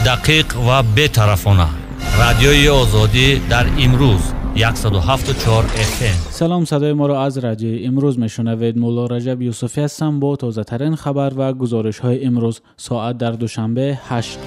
Дақиқ ва бетарафона. Радиои Озодӣ дар имрӯз 107.4 FM. Салом, садои моро аз радиои имрӯз мешунавед. Мулло Раҷаб Юсуфӣ ҳастам бо тозатарин хабар ва гузоришҳои имрӯз. Соат дар Душанбе 8.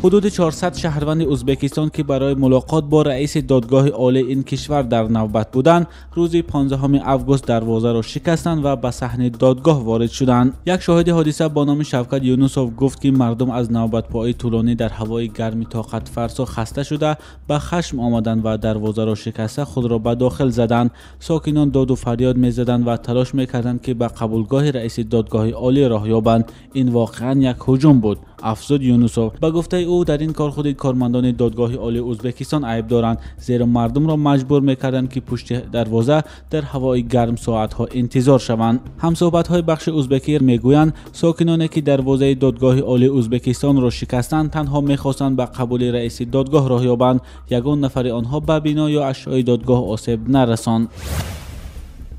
Ҳудуди 400 шаҳрванди Ӯзбекистон, ки барои мулоқот бо раиси додгоҳи олии ин кишвар дар навбат буданд, рӯзи 15 август дарвозаро шикастанд ва ба саҳни додгоҳ ворид шуданд. Як шоҳиди ҳодиса бо номи Шавкат Юнусов гуфт, ки мардум аз навбатпоии тӯлонӣ дар ҳавои гарми тоқатфарсо хаста шуда ба хашм омаданд ва дарвозаро шикаста худро ба дохил заданд. Сокинон доду фарёд мезаданд ва талош мекарданд, ки ба қабулгоҳи раиси додгоҳи олӣ роҳ ёбанд. Ин воқеан як ҳуҷум буд, афзуд Юнусов. Ба гуфтаи ӯ, дар ин кор худи кормандони додгоҳи олии Ӯзбекистон айб доранд, зеро мардумро маҷбур мекарданд, ки пушти дарвоза дар ҳавои гарм соатҳо интизор шаванд. Ҳамсӯҳбатҳои бахши ӯзбекӣ мегӯянд, сокиноне ки дарвозаи додгоҳи олии Ӯзбекистонро шикастанд, танҳо мехостанд ба қабули раиси додгоҳ роҳ ёбанд. Ягон нафари онҳо ба бино ё ашёи додгоҳ осеб нарасонд.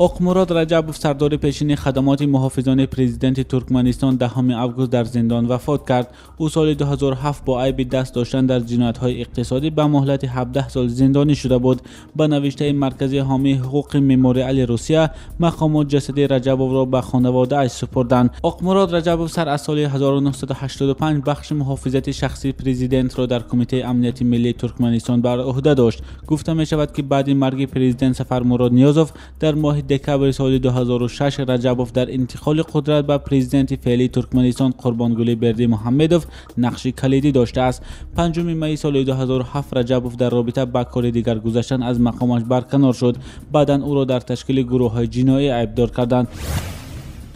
Оқмурод Раҷабов, сардори пешини хадамоти муҳофизони президенти Туркманистон, 10 август дар зиндон вафот кард. Ӯ соли 2007 бо айби даст доштан дар ҷиноятҳои иқтисодӣ ба муҳлати 17 сол зиндонӣ шуда буд. Ба навиштаи Маркази ҳомии ҳуқуқи мемориали Русия, мақомот ҷасади Раҷабовро ба хонаводааш супурданд. Оқмурод Раҷабов сар аз соли 1985 бахши муҳофизати шахсии президентро дар Кумитаи амнияти миллии Туркманистон бар ӯҳда дошт. Гуфта мешавад, ки баъди марги президент Сафармурод Ниёзов дар моҳи декабри соли 2006 Раҷабов дар интиқоли қудрат ба президенти феълии Туркманистон Қурбонгулӣ Бердимуҳаммедов нақши калидӣ доштааст. 5 майи соли 2007 Раҷабов дар робита ба кори дигар гузаштан аз мақомаш барканор шуд. Баъдан ӯро дар ташкили гурӯҳҳои ҷиноӣ айбдор карданд.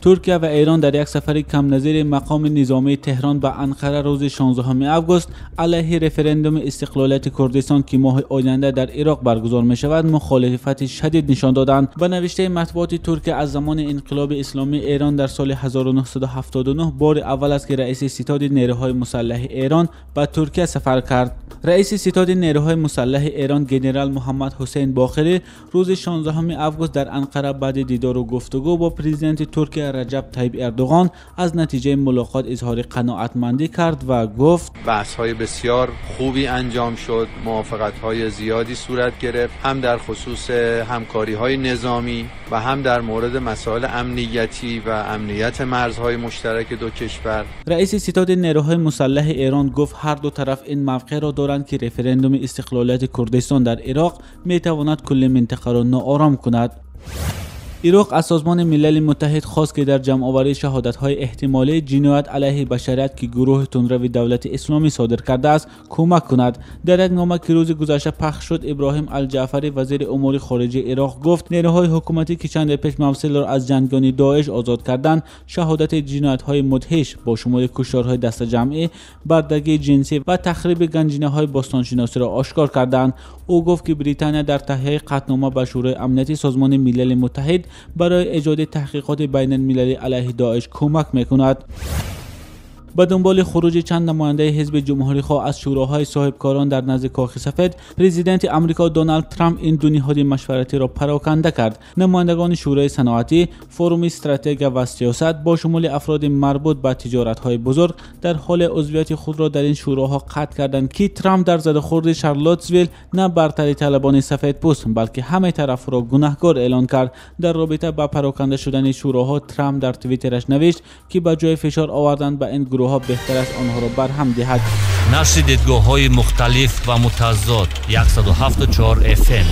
Туркия ва Эрон дар як сафари камназири мақоми низомии Теҳрон ба Анқара рӯзи 16 август алайҳи референдуми истиқлолияти Курдистон, ки моҳи оянда дар Ироқ баргузор мешавад, мухолифати шадид нишон доданд. Ба навиштаи матбуоти Туркия, аз замони инқилоби исломии Эрон дар соли 1979 бори аввал аст, ки раиси ситоди нерӯҳои мусаллаҳи Эрон ба Туркия сафар кард. Раиси ситоди нерӯҳои мусаллаҳи Эрон генерал Муҳаммад Ҳусейн Боқирӣ рӯзи 16 август дар Анқара баъди дидору гуфтугӯ бо президенти Туркия Раҷаб Тайиб Эрдоғон аз натиҷаи мулоқот изҳори қаноатмандӣ кард ва гуфт: баҳсҳои бисёр хубе анҷом шуд, мувофиқатҳои зиёде сурат гирифт, ҳам дар хусуси ҳамкориҳои низомӣ ва ҳам дар мавриди масоили амниятӣ ва амнияти марзҳои муштараки ду кишвар. Раиси ситоди нерӯҳои мусаллаҳи Эрон гуфт, ҳар ду тараф ин мавқеъро доранд, ки референдуми истиқлолияти Курдистон дар Ироқ метавонад кулли минтақаро ноором кунад. Ироқ аз Созмони Милали Муттаҳид хост, ки дар ҷамъоварии шаҳодатҳои эҳтимолии ҷиноят алайҳи башарият, ки гурӯҳи тундрави Давлати Исломӣ содир кардааст, кӯмак кунад. Дар як нома, ки рӯзи гузашта пахш шуд, Иброҳим Алҷаъфарӣ, вазири умури хориҷии Ироқ, гуфт нерӯҳои ҳукуматӣ, ки чанде пеш Мавсилро аз ҷангони Доиш озод карданд, шаҳодати ҷиноятҳои мудҳиш бо шумули кушторҳои дастаҷамъӣ, бардагии ҷинсӣ ва тахриби ганҷинаҳои бостоншиносиро ошкор карданд. Ӯ гуфт, ки Британия дар таҳияи қатънома ба Шӯрои Амнияти Созмони Милали Муттаҳид барои эҷоди таҳқиқоти байналмилалӣ алайҳи Доиш кӯмак мекунад. Ба дунболи хуруҷи чанд намояндаи ҳизби ҷумҳурихоҳ аз шӯроҳои соҳибкорон дар назди Кохи Сафед, президенти Амрико Доналд Трамп ин ду ниҳоди машваратиро пароканда кард. Намояндагони Шӯрои саноатӣ, форуми стратегия ва сиёсат бо шумули афроди марбут ба тиҷоратҳои бузург дар ҳоли узвияти худро дар ин шӯроҳо қатъ карданд, ки Трамп дар задахӯрди Шарлотсвилл на бартари талабони сафедпӯст, балки ҳамаи тарафро гунаҳкор эълон кард. Дар робита ба пароканда шудани шӯроҳо, Трамп дар твиттераш навишт, ки ба ҷои фишор овардан ба ин гурӯҳ беҳтар аст онҳоро барҳам диҳад. Нашри дидгоҳҳои мухталиф ва мутазод 107.4 FM.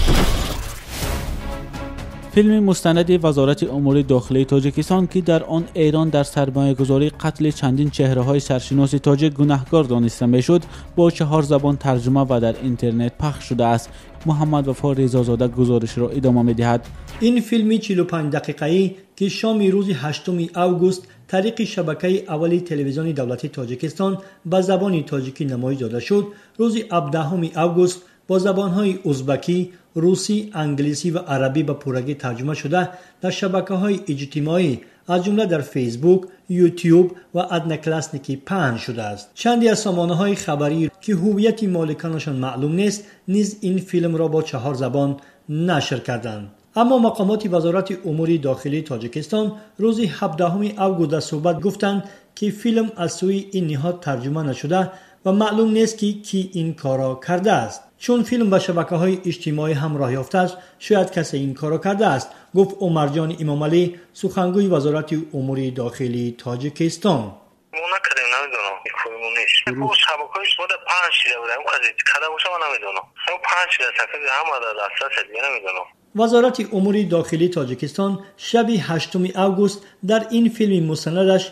Филми мустанади Вазорати умури дохилии Тоҷикистон, ки дар он Эрон дар сармоягузории қатли чандин чеҳраҳои саршиноси тоҷик гунаҳкор дониста мешуд, бо 4 забон тарҷума ва дар интернет пахш шудааст. Муҳаммад Вафо Ризозода гузоришро идома медиҳад. Ин филми 45 дақиқаӣ, ки шоми рӯзи 8 август тариқи шабакаи аввали телевизиони давлати Тоҷикистон ба забони тоҷикӣ намоиш дода шуд, рӯзи 17 август бо забонҳои узбакӣ, русӣ, англисӣ ва арабӣ ба пуррагӣ тарҷума шуда дар шабакаҳои иҷтимоӣ, аз ҷумла дар Фейсбук, Ютюб ва Одноклассники паҳн шудааст. Чанде аз сомонаҳои хабарӣ, ки ҳуввияти моликонашон маълум нест, низ ин филмро бо 4 забон нашр карданд. Аммо мақомоти Вазорати умури дохилии Тоҷикистон рӯзи 17 август дар суҳбат гуфтанд, ки филм аз сӯи ин ниҳод тарҷума нашуда ва маълум нест ки кӣ ин корро кардааст. Чун филм ба шабакаҳои иҷтимоӣ ҳам роҳ ёфтааст, шояд касе ин корро кардааст, гуфт Умарҷон Имомалӣ, сухангӯи Вазорати умури дохилии Тоҷикистон. Мо накардем, намедонам, мо нест. Шабакаҳои иҷтимоӣ паҳн шуда буд, касе карда боша ман намедонам. Паҳн шуда, ҳама дар дастрас аст, намедонам. Вазорати умури дохилии Тоҷикистон шаби 8 август дар ин филми мустанадаш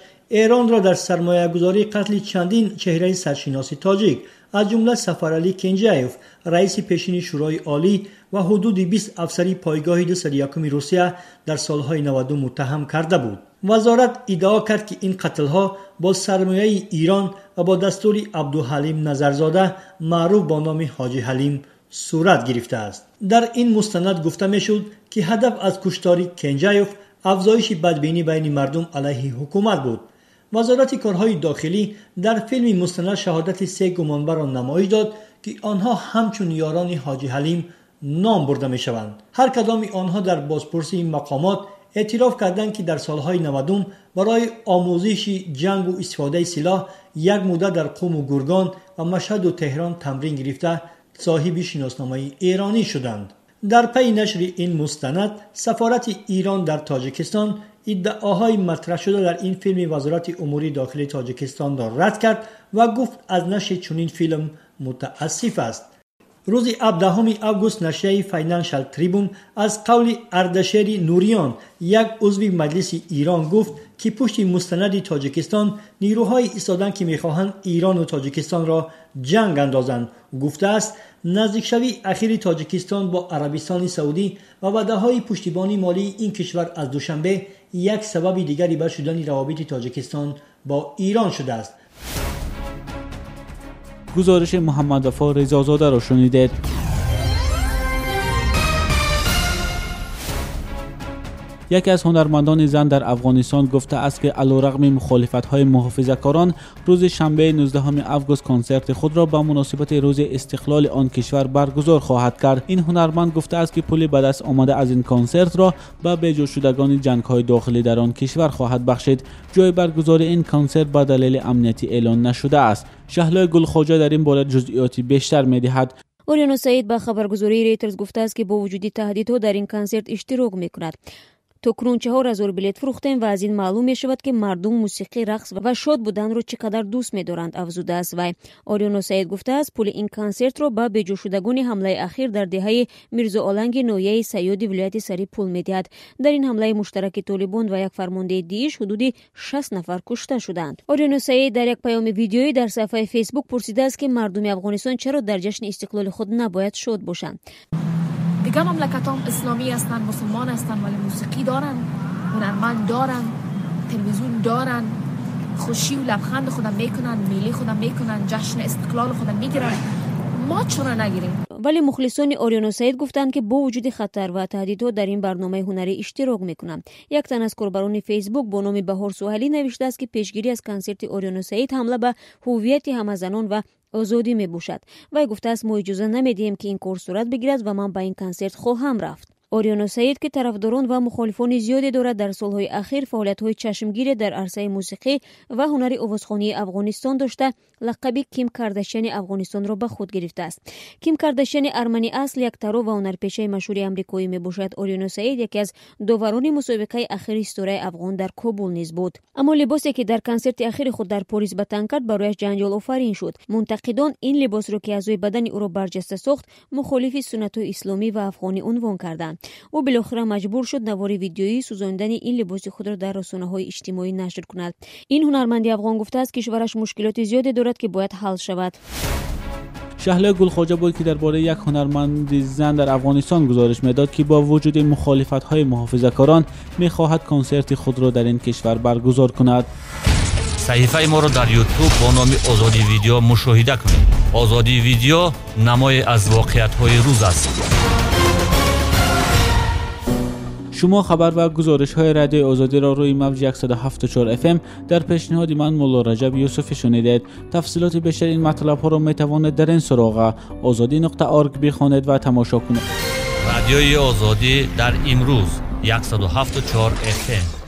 Эронро дар сармоягузории қатли чандин чеҳраи саршиноси тоҷик, аз ҷумла Сафаралӣ Кенҷаев, раиси пешини Шӯрои Олӣ ва ҳудуди 20 афсари пойгоҳи 201 Русия дар солҳои 92 муттаҳам карда буд. Вазорат иддао кард, ки ин қатлҳо бо сармояи Ирон ва бо дастури Абдуҳалим Назарзода, маъруф бо номи Ҳоҷи Ҳалим, сурат гирифтааст. Дар ин мустанад гуфта мешуд, ки ҳадаф аз куштори Кенҷаев афзоиши бадбинӣ байни мардум алайҳи ҳукумат буд. Вазорати корҳои дохилӣ дар филми мустанад шаҳодати 3 гумонбарро намоиш дод, ки онҳо ҳамчун ёрони Ҳоҷи Ҳалим ном бурда мешаванд. Ҳар кадоми онҳо дар бозпурсии мақомот эътироф карданд, ки дар солҳои 90 барои омӯзиши ҷангу истифодаи силоҳ як муддат дар Қуму Гургон ва Машҳаду Теҳрон тамрин гирифта соҳиби шиносномаи эронӣ шуданд. Дар пайи нашри ин мустанад, сафорати Ирон дар Тоҷикистон иддаоҳои матраҳшуда дар ин филми Вазорати умури дохилии Тоҷикистонро рад кард ва гуфт аз нашри чунин филм мутаассиф аст. Рӯзи 17 август нашрияи Financial Tribune аз қавли Ардашери Нуриён, як узви Маҷлиси Ирон, гуфт, ки пушти мустанади Тоҷикистон нирӯҳое истоданд, ки мехоҳанд Ирону Тоҷикистонро ҷанг андозанд. Гуфтааст, наздикшавии ахири Тоҷикистон бо Арабистони Саудӣ ва ваъдаҳои пуштибонии молии ин кишвар аз Душанбе як сабаби дигари бад шудани равобити Тоҷикистон бо Ирон шудааст. Гузориши Муҳаммадвафо Ризозодаро шунидед. Яке аз ҳунармандони зан дар Афғонистон гуфтааст, ки алирағми мухолифатҳои муҳофизакорон, рӯзи шанбе 19 август консерти худро ба муносибати рӯзи истиқлоли он кишвар баргузор хоҳад кард. Ин ҳунарманд гуфтааст, ки пули ба даст омада аз ин консертро ба беҷоршудагони ҷангҳои дохилӣ дар он кишвар хоҳад бахшид. Ҷои баргузории ин консерт ба далели амниятӣ эълон нашудааст. Шаҳлои Гулхоҷа дар ин бора ҷузъиёти бештар медиҳад. Ориёно Саид ба хабаргузории Рейтерс гуфтааст, ки бо вуҷуди таҳдидҳо дар ин консерт иштирок мекунад. То кунун 4000 билет фурӯхтем ва аз ин маълум мешавад, ки мардум мусиқӣ, рақс ва шод буданро чӣ қадар дӯст медоранд, афзудааст вай. Ориёно Саид гуфтааст, пули ин консертро ба беҷоршудагони ҳамлаи ахир дар деҳаи Мирзооланги ноҳияи Сайёди вилояти Сари пул медиҳад. Дар ин ҳамлаи муштараки Толибон ва як фармондеҳи Дииш ҳудуди 60 нафар кушта шуданд. Ориёно Саид дар як паёми видеоӣ дар саҳифаи Фейсбук пурсидааст, ки мардуми Афғонистон чаро дар ҷашни истиқлоли худ набояд шод бошанд. دیگه مملکت هم اسلامی هستن، مسلمان هستن، ولی موسیقی دارن، هنرمند دارن، تلویزیون دارن، خوشی و لبخند خودم میکنن، میلی خودم میکنن، جشن استقلال خودم میگیرن. ما چرا نگیریم؟ ولی مخلصони Ориёно Саид гуфтанд, ки бо вуҷуди хатар ва таҳдидҳо дар ин барномаи ҳунарӣ иштирок мекунанд. Як тан аз корбарони Фейсбук бо номи Баҳор Суҳалӣ навиштааст, ки пешгирӣ аз консерти Ориёно Саид ҳамла ба ҳуввияти ҳамазанон ва озодӣ мебошад. Вай гуфтааст, мо иҷоза намедиҳем, ки ин кор сурат бигирад ва ман ба ин консерт хоҳам рафт. Ориёно Саид, ки тарафдорон ва мухолифони зиёде дорад, дар солҳои ахир фаъолиятҳои чашмгире дар арсаи мусиқӣ ва ҳунари овозхонии Афғонистон дошта, лақаби Ким Кардашяни Афғонистонро ба худ гирифтааст. Ким Кардашяни арманӣ асл як таро ва ҳунарпешаи машҳури амрикоӣ мебошад. Ориёно Саид яке аз доварони мусобиқаи ахири ситораи афғон дар Кобул низ буд. Аммо либосе, ки дар консерти ахири худ дар Порис ба тан кард, барояш ҷанҷолофарин шуд. Мунтақидон ин либосро, ки аъзои бадани ӯро барҷаста сохт, мухолифи суннатҳои исломӣ ва афғонӣ унвон карданд. Ӯ билохира маҷбур шуд навори видеоии сӯзондани ин либоси худро дар расонаҳои иҷтимоӣ нашр кунад. Ин ҳунарманди афғон гуфтааст, кишвараш мушкилоти зиёде дорад, ки бояд ҳал шавад. Шаҳлои Гулхоҷа буд, ки дар бораи як ҳунарманди зан дар Афғонистон гузориш медод, ки бо вуҷуди мухолифатҳои муҳофизакорон мехоҳад консерти худро дар ин кишвар баргузор кунад. Саҳифаи моро дар YouTube бо номи Озодӣ Видео мушоҳида кунед. Озодӣ Видео намое аз воқеиятҳои рӯз аст. Шумо хабар ва гузоришҳои Радиои Озодиро рӯи мавҷи 107.4 FM дар пешниҳоди ман Мулло Раҷаб Юсуфӣ шунидед. Тафсилоти бештари ин матлабҳоро метавонед дар ин суроға ozodi.org бихонед ва тамошо кунед. Радиои Озодӣ дар имрӯз 107.4 FM.